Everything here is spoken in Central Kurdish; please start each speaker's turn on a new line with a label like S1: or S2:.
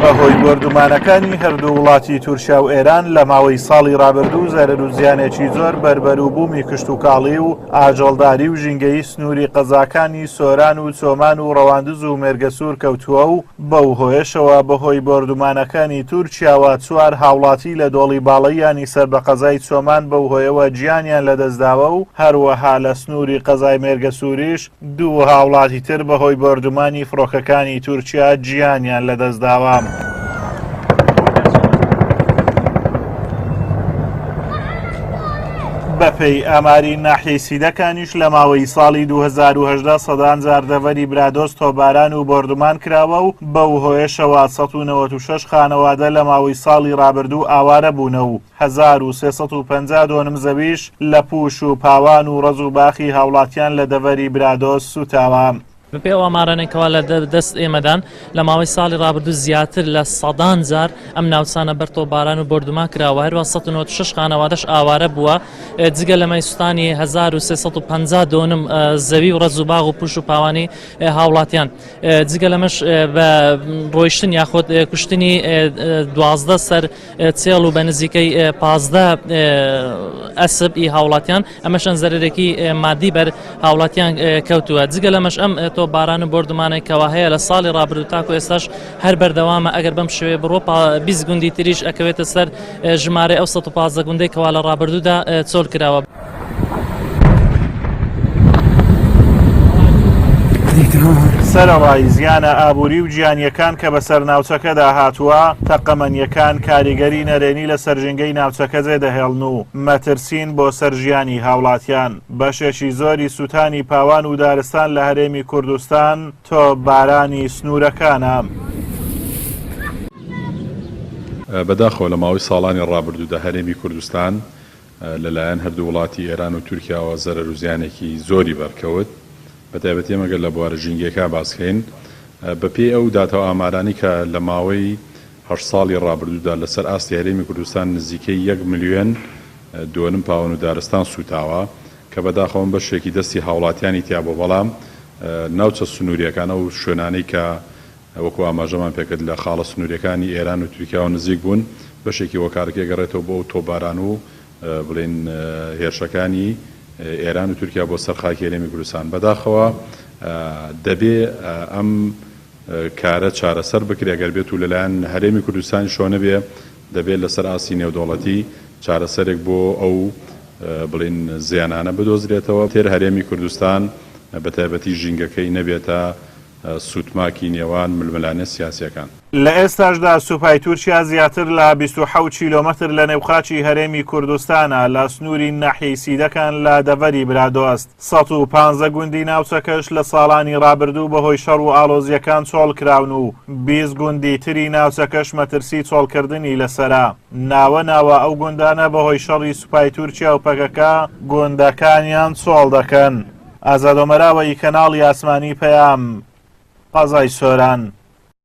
S1: بەهۆی بۆردومانەکانی هەردوو وڵاتی تورکیا و ئێران لە ماوەی ساڵی ڕابردوو زەرەر و زیانێکی زۆر بەر بەروبوومی کشتوکاڵی و ئاژەڵداری و ژینگەیی سنووری قەزاکانی سۆران و چۆمان و ڕەواندز و مێرگەسوور کەوتووە و بەو هۆیەشەوە بەهۆی بۆردومانەکانی تورکیاوە چوار هاوڵاتی لە دۆڵی باڵەیانی سەر بە قەزای چۆمان بەو هۆیەوە گیانیان لەدەستداوە و هەروەها لە سنووری قەزای مێرگەسووریش دوو هاوڵاتی تر بەهۆی بۆردومانی فڕۆکەکانی تورکیا گیانیان لەدەستداوە. بەپێی ئاماری ناحیەی سیدەکانیش لە ماوەی ساڵی 2018 سەدان جار دەڤەری برادۆست تۆپباران و بۆردومان کراوە و بەو هۆیەشەوە 196 خانەوادە لە ماوەی ساڵی رابردوو ئاوارە بوونە و 1350 دۆنم زەویش لە پووش و پاوان و ڕەز و باخی هاوڵاتیان لە دەڤەری برادۆست سووتاوە.
S2: بەپێی ئەو ئامارانەی کەوا لە دەست ئێمەدان لە ماوەی ساڵی ڕابردوو زیاتر لە سەدان جار ئەم ناوچانە بەر تۆپباران و بۆردومان کراوە، هەروە 196 خانەوادەش ئاوارە بووە، جگە لەمەی سوتانی 1350 دۆنم زەوی و ڕەز و باغ و پوش و پاوانی هاوڵاتیان. جگە لەمەش بە ڕۆیشتن یاخود کوشتنی 12 سەر چێڵ و بە نزیکەی 15 ئەسب ئی هاوڵاتیان ئەمەشەن زەرەرێکی مادی بەر هاوڵاتیان کەوتووە جگە لەمەش ئەم تۆپباران و بۆردومانێک کەوا هەیە لە ساڵی ڕابردوو تاکو ئێستاش هەر بەردەوامە ئەگەر بەم شێوەیە بڕۆ 20 گوندی تریش ئەکەوێتە سەر ژمارەی ئەو 115 گوندەی کەوا لە ڕابردوودا چۆل کراوە.
S1: سەرەڕای زیانە ئابووری و گیانییەکان کە بەسەر ناوچەکەدا هاتووە، تەقەمەنییەکان کاریگەری نەرێنی لەسەر ژینگەی ناوچەکە جێدەهێڵن و مەترسین بۆ سەر ژیانی هاوڵاتیان. بەشێکی زۆری سووتانی پاوان و دارستان لە هەرێمی کوردستان تۆپبارانی سنوورەکانە.
S3: بەداخەوە لە ماوەی ساڵانی ڕابردوودا هەرێمی کوردستان لەلایەن هەردوو وڵاتی ئێران و تورکیاوە زەرەر و زیانێکی زۆری بەرکەوت، بەتایبەتی ئێمە گەر لە بوارە ژینگەیەکان باس کەین بەپێی ئەو داتا و ئامارانەی کە لە ماوەی هەشت ساڵی ڕابردوودا لەسەر ئاستی هەرێمی کوردستان نزیکەی یەک ملیۆن دۆنم پاوەن و دارستان سووتاوە کە بەداخەوە ئەم بەشێکی دەستی هاوڵاتیانی تیا بووە بەڵام ناوچە سنووریەکان ئەو شوێنانەی کە وەکو ئاماژەمان پێکرد لە خاڵە سنووریەکانی ئێران و تورکیاوە نزیک بوون بەشێکی هۆکارەکەی ئەگەڕێتەوە بۆ ئەو تۆپباران و بڵێین هێرشەکانی ئێران و تورکیا بۆ سەر خاکی هەرێمی کوردستان بەداخەوە دەبێ ئەم کارە چارەسەر بکرێ گەر بێت و لەلایەن هەرێمی کوردستانیشەوە نەبێ دەبێت لەسەر ئاستی نێودەوڵەتی چارەسەرێک بۆ ئەو بڵێین زیانانە بدۆزرێتەوە تر هەرێمی کوردستان بەتایبەتی ژینگەکەی نەبێتە سوتماکی نێوان ململانێ سیاسیەکان.
S1: لە ئێستاشدا سوپای تورکیا زیاتر لە 27 کیلۆمەتر لە نێوخاکی هەرێمی کوردستانە لە سنووری ناحیەی سیدەکان لە دەڤەری برادۆست. 115 گوندی ناوچەکەش لە ساڵانی ڕابردوو بەهۆی شەڕ و ئاڵۆزییەکان چۆڵکراون و 20 گوندی تری ناوچەکەش مەترسی چۆڵکردنی لەسەرە. ناوە ناوە ئەو گوندانە بەهۆی شەڕی سوپای تورکیا و پەکەکە گوندەکانیان چۆڵ دەکەن. ئازاد ئۆمەراوەیی کەناڵی ئاسمانی پەیام، قەزای سۆران.